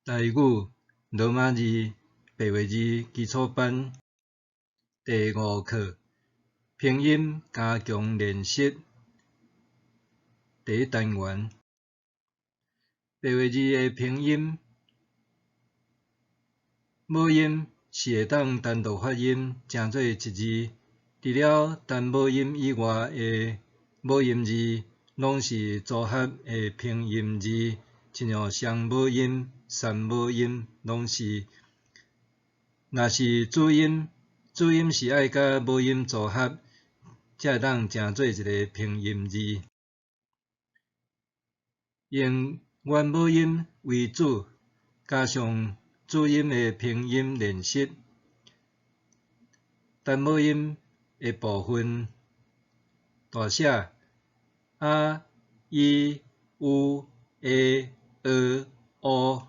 台語羅馬字白話字基礎班第五課拼音加強練習第一單元。白話字的拼音母音是會當單獨發音，成做一字。除了單母音以外的母音字，攏是組合的拼音字，親像雙母音、三母音攏是。若是子音，子音是愛佮母音組合，才會當成做一个拼音字。用原母音為主，加上子音的拼音練習。單母音的部分大寫啊、伊、烏、欸、呃、烏，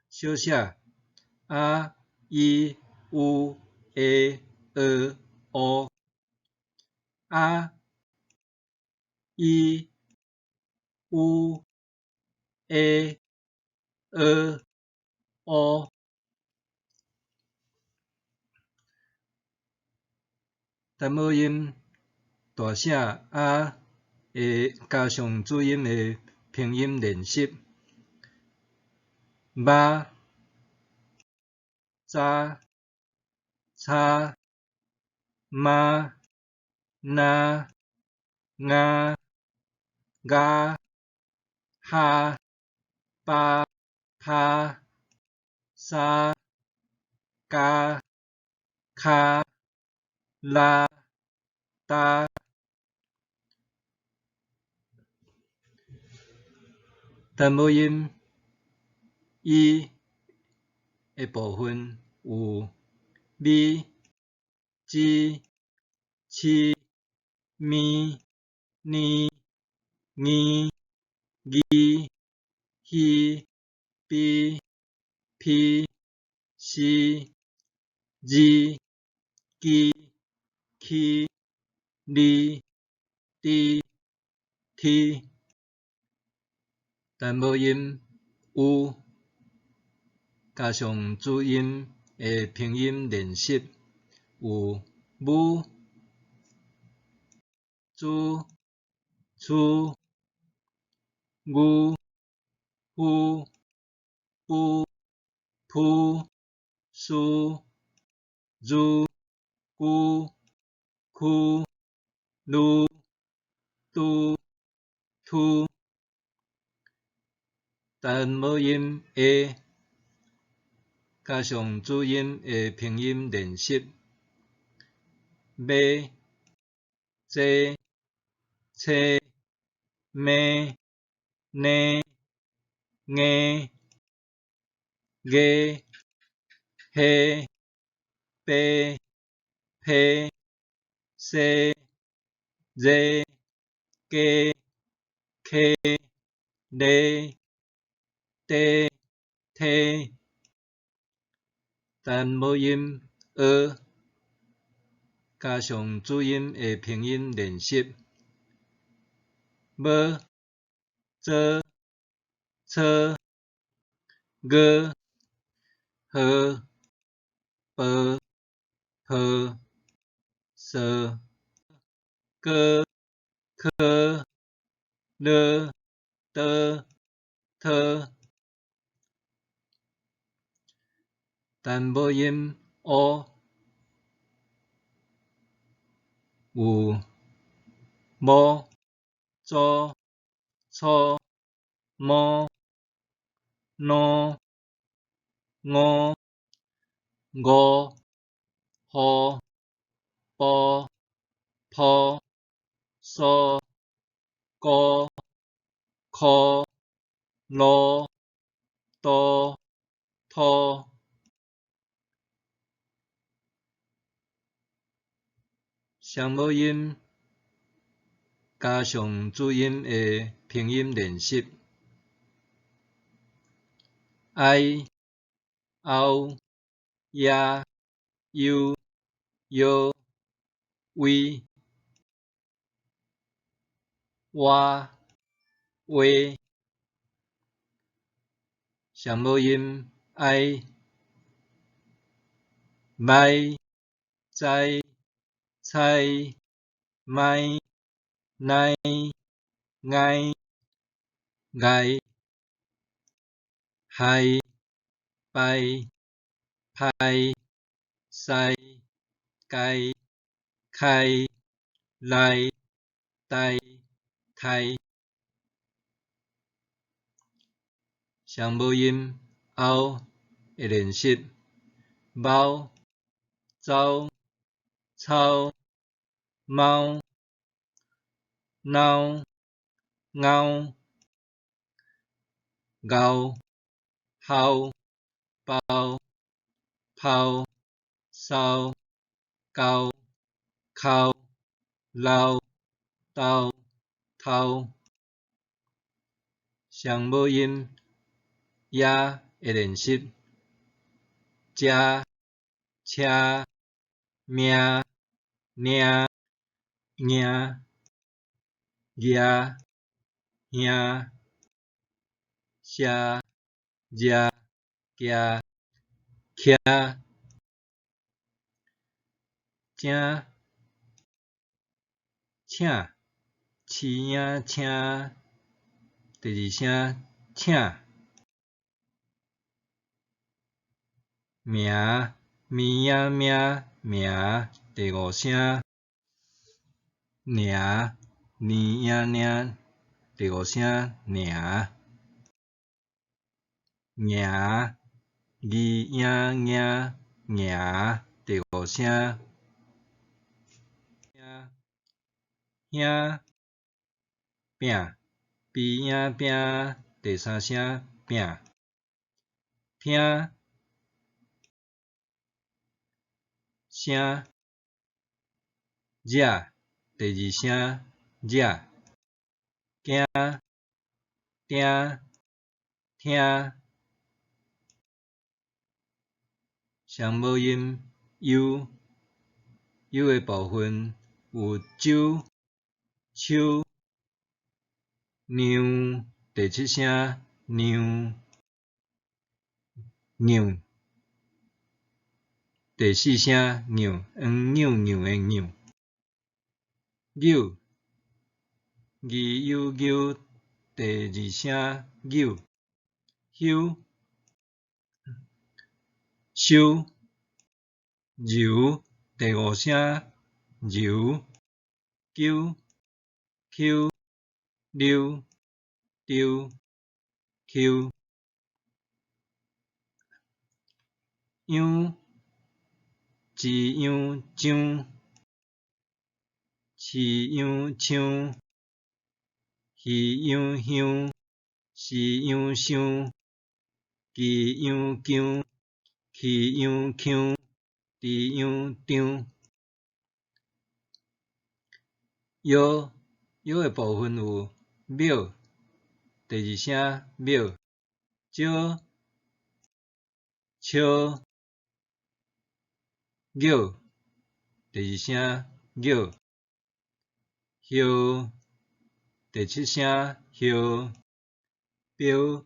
小寫啊、伊、烏、欸、呃、烏，啊、伊、烏、欸、呃、烏。單母音大寫啊的加上子音的拼音練習：媽、早、炒、媽、若、鵪、鴨、蝦、巴、拍、沙、加、跤、拉、搭。單母音伊的部分有咪、吱、黐、咪、呢、鶯、鶯、魚、埤、麭、絲、字、機、起、厘、滴、踢。單母音烏加上子音的拼音練習有母、豬、粗、牛、夫、布、鋪、書、如、龜、區、嚕、拄、禿。單母音欸加上子音的拼音練習：馬、濟、車、馬、呢、鶯、鵝、蝦、白、批、西、熱、雞、溪、犁、地、梯。單母音呃加上子音的拼音練習：無、做、錯、鵝、河、婆、抱、趖、哥、柯、勒、的、特。單母音烏有某、祖、粗、魔、奴、五、吳、雨、埔、鋪、蘇、孤、箍、爐、都、塗。雙母音加上子音的拼音練習：哀、歐、亞、優、藥、威、蛙、話。声母音 ai、䆀、知、猜、䆀、乃、𠊎、礙、害、敗、歹、師、該、開、來、代、刣。聲母音 ao 的練習：貓、走、草、貓、腦、𠢕、𠢕、鱟、包、拋、梢、溝、剾、撈、兜、偷。聲母音 ya 的練習：食、車、命、領、贏、蜈、兄、寫、食、行、徛、正、請、飼影聲，第二聲請、名、物影名、名，第五聲爾、年影領，第五聲爾、營、字影營、營，第五聲兄、餅、鼻影餅，第三聲餅、聽、聲、惹，第二聲惹、驚、定、聽。聲母音 u，u 的部分有酒、手、娘，第七聲娘、搝，第四聲搝，黃搝搝的搝。搝，字有搝，第二聲搝。休、收、揉，第五聲揉。鳩、搝、溜、丟、搝。秧、字樣張、飼養槍、魚養香、飼養箱、雞養薑、魚養腔、豬養張。藥，藥的部分有廟，第二聲廟、蕉、笑、玉，第二聲玉、葉，第七聲葉、標、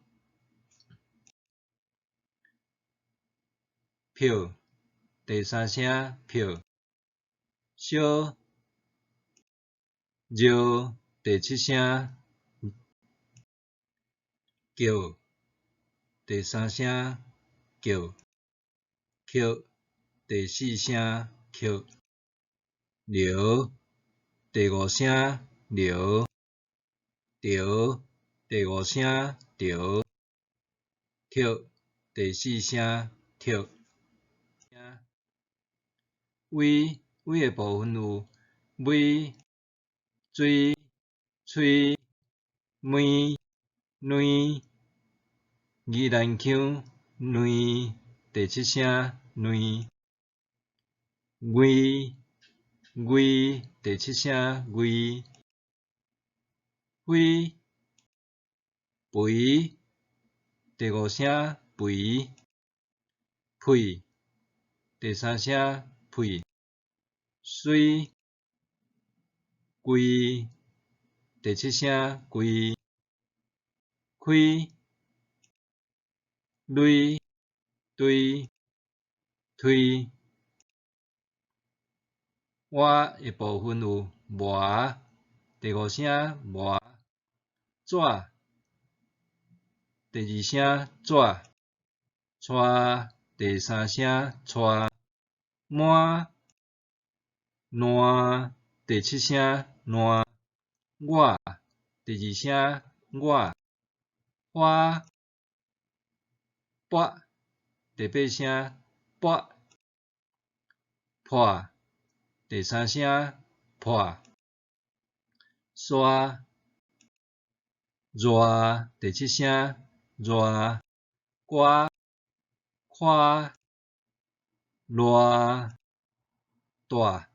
票，第三聲票、燒、尿，第七聲叫，第三聲叫、哭，第四聲哭、流，第五聲流、著，第五聲著、踢，第四聲踢。威，威的部分有威、水、吹、糜、卵、宜蘭腔卵，第七聲卵、魏、魏，第七聲魏、飛、肥，第五聲肥、屁，第三聲屁、媠、跪，第七聲跪、開、壘、堆、推。倚的部分有磨，第五聲磨；紙，第二聲紙；帶，第三聲帶；滿，爛，第七聲爛；我，第二聲我；花，撥，第八聲撥；破，第三聲破；沙，熱，第七聲熱；歌，看，賴，大，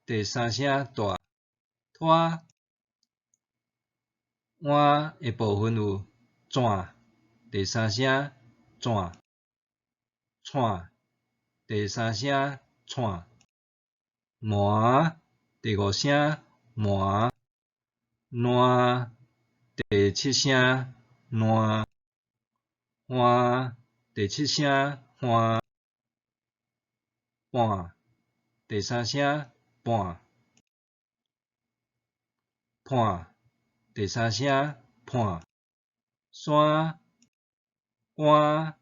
第三聲大；拖。倚的部分有轉，第三聲轉；串，第三聲串；糜，第五聲糜；爛，第七聲爛；換，第七聲換；半，第三聲半；判，第三聲判；山，關，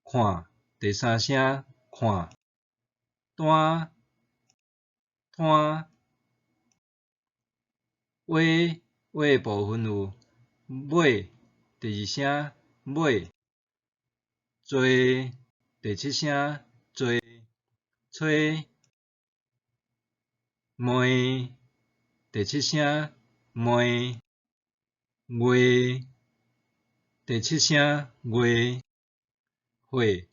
看，第三聲看；單，攤。話，話的部分有尾，第二聲尾；濟，第七聲濟；吹，罵，第七聲罵；月，第七聲月；歲，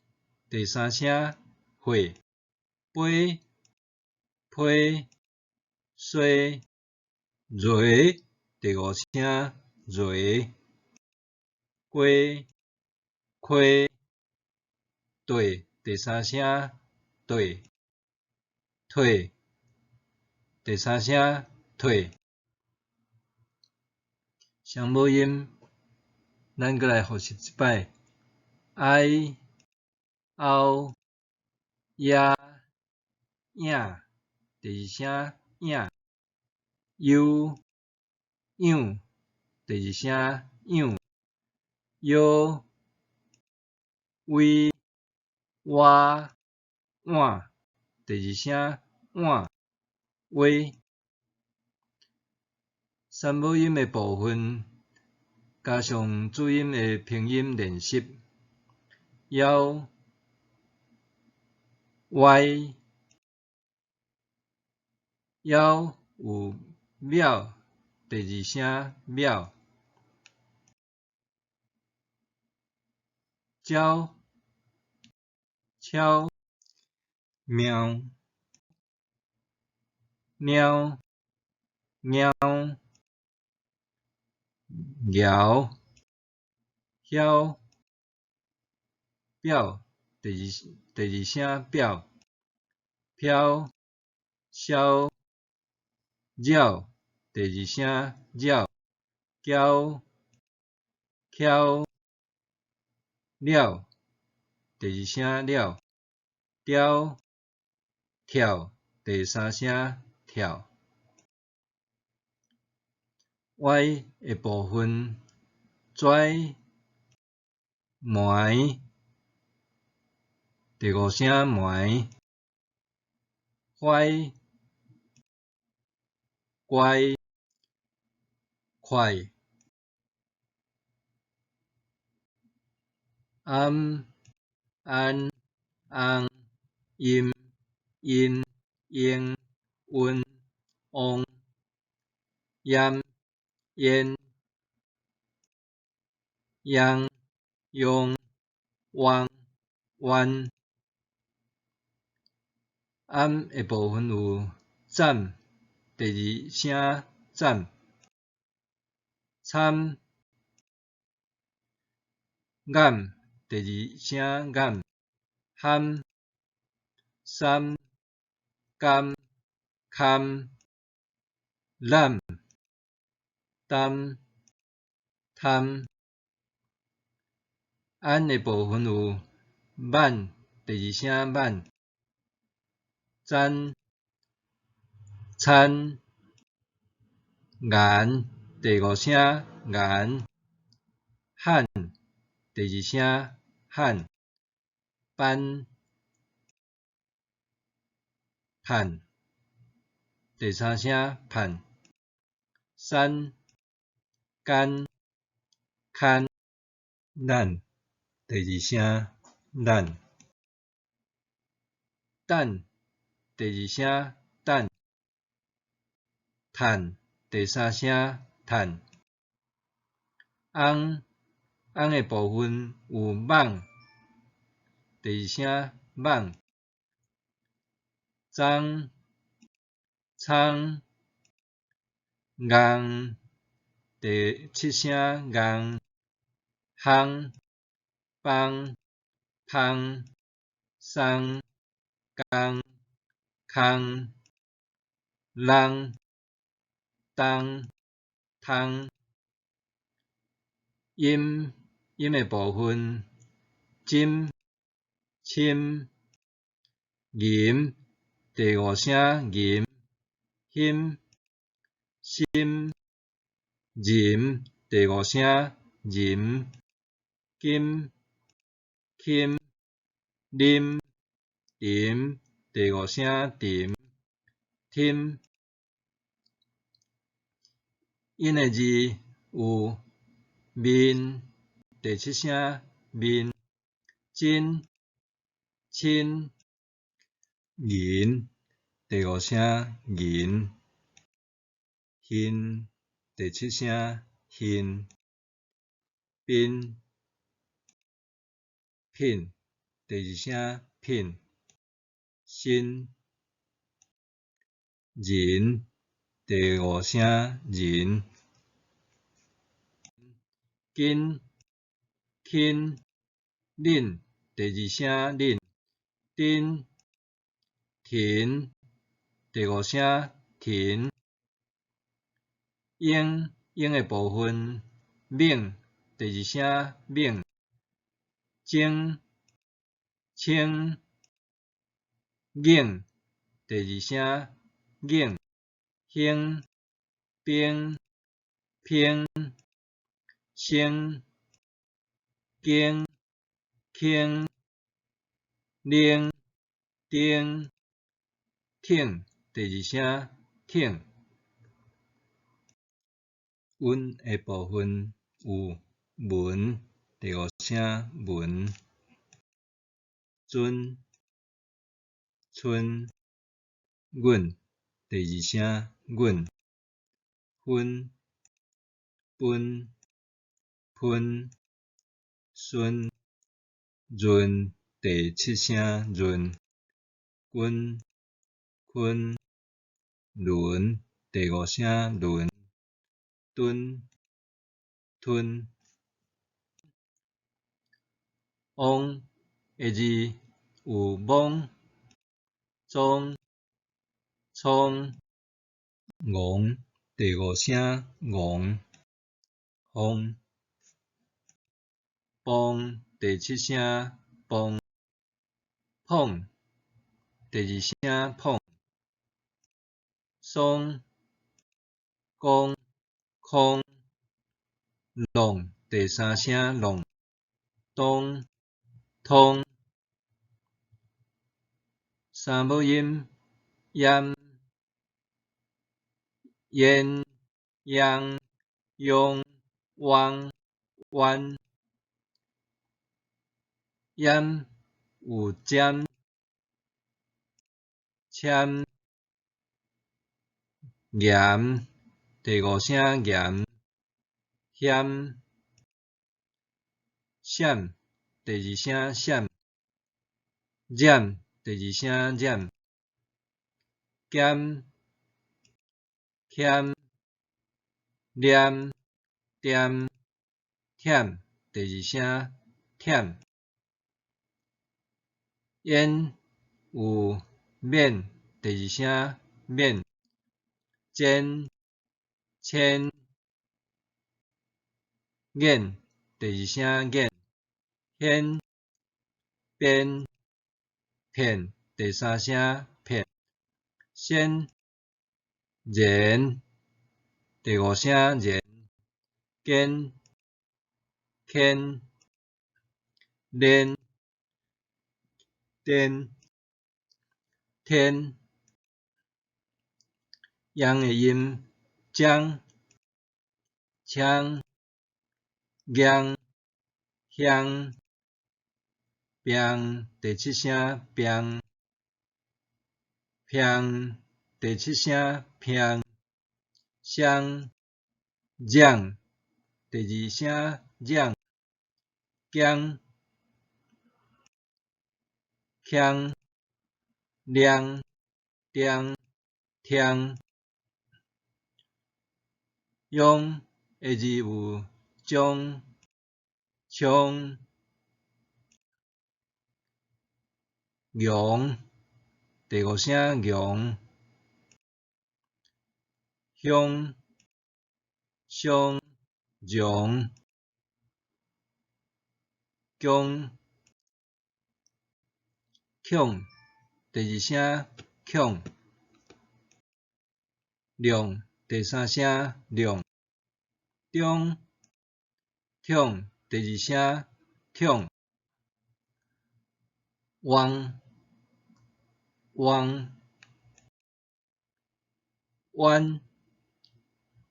第三聲歲；杯，批，衰，臥，第五聲臥；雞，溪，綴，第三聲綴；退，第三聲退。聲母音，咱閣來複習一擺：哀、歐、也、影，第二聲影；悠、仰，第二聲仰；腰、威、倚、碗，第二聲碗；威。三母音的部分，加上主音的拼音練習：枵、歪。枵有秒，第二聲秒；焦、敲、喵、貓、貓、搖、囂、表，第二聲表；飄、消、鳥，第二聲鳥；嬌、蹺、了，第二聲了；雕、跳，第三聲跳。歪的部分，跩、糜，第五聲糜；歪、乖、快。暗、安、翁、陰、陰、英、溫、翁、閹、焉、秧、庸、汪、彎。暗的部分有斬，第二聲斬；參、眼，第二聲眼；含、三、甘、堪、攬、擔、貪。按的部分有挽，第二聲挽，簪，餐，顏，第五聲顏，喊，第二聲喊，班，盼，第三聲盼，山，間，牽，咱，第二聲咱，等，第二聲等，趁，第三聲趁，翁，翁的部分有蠓，第二聲蠓，髒，倉，雁，第七聲雁，烘，枋，芳，送，工，空，人，冬，通，音，音的部分，針，深，吟，第五聲吟，欣，心，吟，第五聲吟，金，琴，啉，沉，第五聲沉，添。韻的字有面，第七聲面，真，親，銀，第五聲銀，欣，第七聲欣，賓，品，第二聲品，新，仁，第五聲仁，緊，輕，忍，第二聲忍，丁，停，第五聲停，英，英的部分，猛，第二聲猛，精，清，猛，第二聲猛，興，兵，烹，星，經，輕，奶，丁，挺，第二聲挺。韻的部分有文，第五聲文，尊，春，阮，第二聲阮，分，分，噴，孫，潤，第七聲潤，君，坤，輪，第五聲輪，敦，吞。翁的字有罔、裝、創、戇，第五聲戇，風、磅，第七聲磅，捧，第二聲捧，桑、公、空、浪，第三聲浪，東、通。三母音，閹、焉、央、庸、汪、彎。閹有尖、簽、鹽，第五聲鹽，險、閃，第二聲閃，染，第二聲染，兼、謙、念、掂、忝，第二聲忝。煙有免，第二聲免，煎、簽、眼，第二聲眼，險、掀、邊、騙，第三聲騙，先、然，第五聲然，堅、牽、連、電、天。陽的音，將、槍、夯、鄉、病，第七聲病，平，第七聲平，雙、搁，第二聲搁，驚、鏘、涼、定、聽。陽的字有將、衝、強，第五聲強，鄉、相、容、強、強，第二聲強，量，第三聲量，中、強，第二聲強，汪、汪、彎，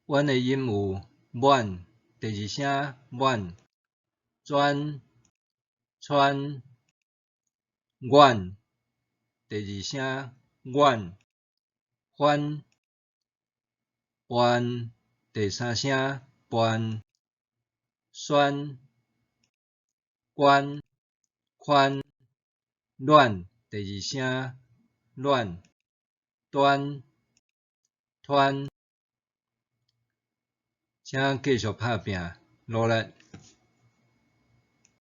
彎的音有滿，第二聲滿，轉、川、阮，第二聲阮，翻、彎，第三聲彎，酸、關、寬、暖，第二聲暖，端、湍。請繼續拍拚，努力。